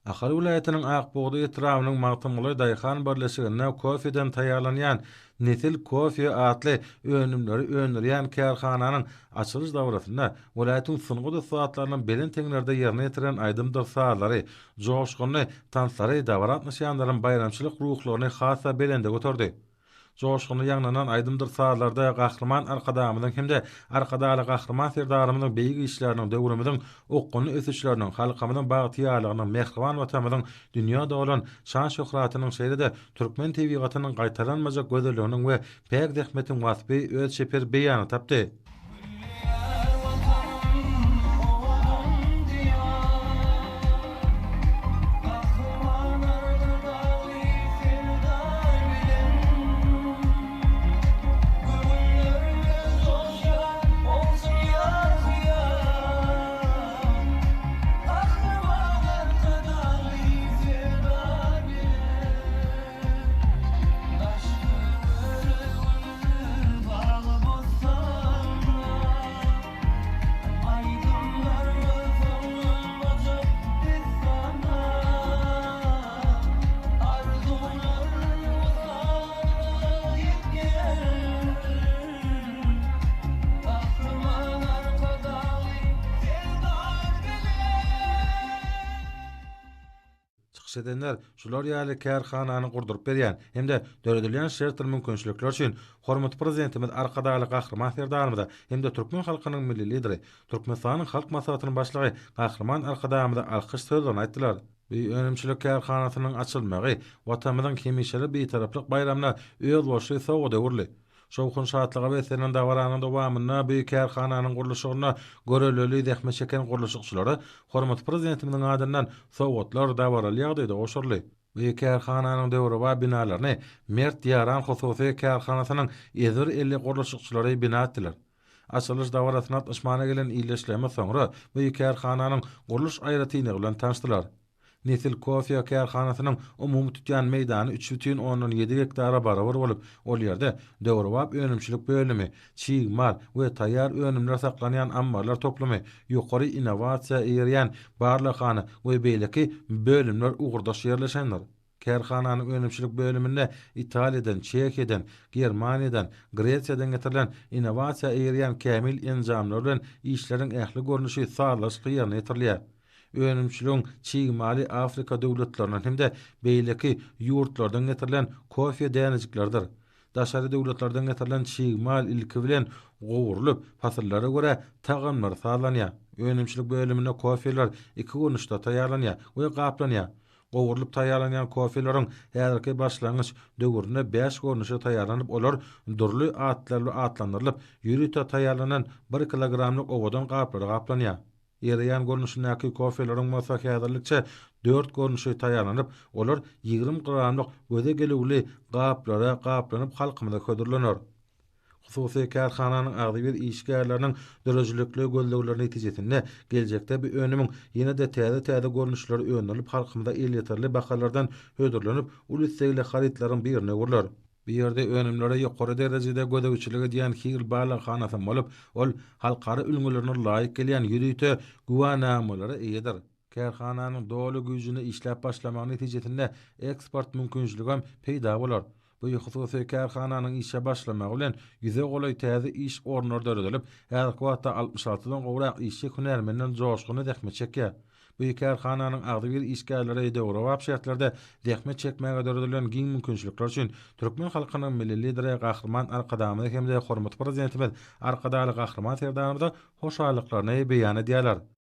Ahal welaýatynyň Ak bugdaý etrabynyň Magtymguly daýhan birleşiginde kofeden taýýarlanýan Nesil kofe atly önümleri öndürýän kärhananyň açylyş dabarasynda welaýatyň sungat ussatlarynyň belent heňlerde ýerine ýetiren aýdymdyr sazlary, joşgunly tanslary dabara gatnaşýanlaryň baýramçylyk ruhlaryny has-da belende göterdi. Joşgunly ýaňlanan aýdymdyr sazlarda Gahryman Arkadagymyzyň hem-de Arkadagly Gahryman Serdarymyzyň beýik işleriniň, döwrümiziň okgunly ösüşleriniň, halkymyzyň bagtyýarlygynyň, mähriban Watanymyzyň dünýä dolan şan-şöhratynyň, şeýle-de türkmen tebigatynyň gaýtalanmajak gözelliginiň we päk zähmetiň waspy öz çeper beýanyny tapdy. Gülleýär Watanym, owadan Diýar. Gahryman Arkadagly Serdar bilen. Göwünlerimiz joşýar, bolsun ýar-hyýar. Gahryman Arkadagly Serdar bilen. Çykyş edenler şular ýaly kärhanany gurduryp berýän hem-de döredilýän şertdir mümkinçilikler üçin hormatly Prezidentimiz Arkadagly Gahryman Serdarymyza hem-de türkmen halkynyň Milli Lideri, Türkmenistanyň Halk Maslahatynyň Başlygy Gahryman Arkadagymyza alkyş sözlerini aýtdylar. Bu önümçilik kärhanasynyň açylmagy Watanymyzyň hemişelik Bitaraplyk baýramyna özboluşly sowgada öwrüldi. Şowhun-şatlyga beslenen dabaranyň dowamynda bu kärhananyň gurluşygynda görelleli zähmet çeken gurluşykçylara hormatly Prezidentimiziň adyndan sowgatlar dabaraly ýagdaýda gowşuryldy. Bu kärhananyň döwrebap binalaryny Mert Ýaran hususy kärhanasynyň ezber elli gurluşykçylary bina etdiler. Açylyş dabarasyna gatnaşmana gelen ildeşlerimiz soňra bu kärhananyň gurluş aýratynlygy bilen tanyşdylar. Nesil kofe kärhanasynyň umumy tutýan meýdany 3,7 gektara barabar bolup, ol ýerde döwrebap önümçilik bölümi, çig mal we taýýar önümler saklanýan ammarlar toplumy, ýokary innowasiýa eýerýän barlaghana we beýleki bölümler ugurdaş ýerleşendir. Kärhananyň önümçilik bölüminde Italiýadan, Çehiýadan, Germaniýadan, Gresiýadan getirilen innowasiýa eýerýän kämil enjamlar bilen işleriň ähli görnüşi sazlaşykly ýerine ýetirilýär. Önümçiligiň çig maly Afrika döwletlerinden hem-de beýleki ýurtlardan getirilen kofe dänejikleridir. Daşary döwletlerden getirilen çig mal ilki bilen gowrulyp, pasyllara görä tagamlary sazlanýar. Önümçilik bölüminde kofeler iki görnüşde taýýarlanýar we gaplanýar. Gowrulyp taýýarlanýan kofeleriň häzirki başlangyç döwründe bäş görnüşi taýýarlanyp, olar dürli atlar bilen atlandyrylyp, ýörite taýýarlanan bir kilogramlyk owadan gaplara gaplanýar. Ereýän görnüşindäki kofeleriň bolsa häzirlikçe dört görnüşi taýýarlanyp, olar 20 gramlyk göze gelüwli gaplara gaplanyp halkymyza hödürlener. Hususy kärhananyň agzybir işgärleriniň döredijilikli gözlegleri netijesinde geljekde bu önümiň ýene-de täze-täze görnüşleri öndürilip halkymyza elýeterli bahalardan hödürlenip uly islegli harytlaryň birine öwrüler. Bu ýerde önümlere ýokary derejede gözegçilik edýän hil barlaghanasy bolup, ol halkara ülňülerine laýyk gelýän ýörite güwänamalara eýedir. Kärhananyň doly güýjünde işläp başlamagy netijesinde eksport mümkinçiligem peýda bolar. Bu hususy kärhananyň işe başlamagy bilen ýüze golaý täze iş orunlary döredilip, häzirki wagtda 66 dan gowrak işçi hünärmenden joşgunly zähmet çekýär. Bu kärhananyň agzybir işgärleri döwrebap şertlerde zähmet çekmäge döredilen giň mümkinçilikler üçin türkmen halkynyň Milli Lideri Gahryman Arkadagymyza hem-de hormatly Prezidentimiz Arkadagly Gahryman Serdarymyza hoşallyklaryny beýan edýärler.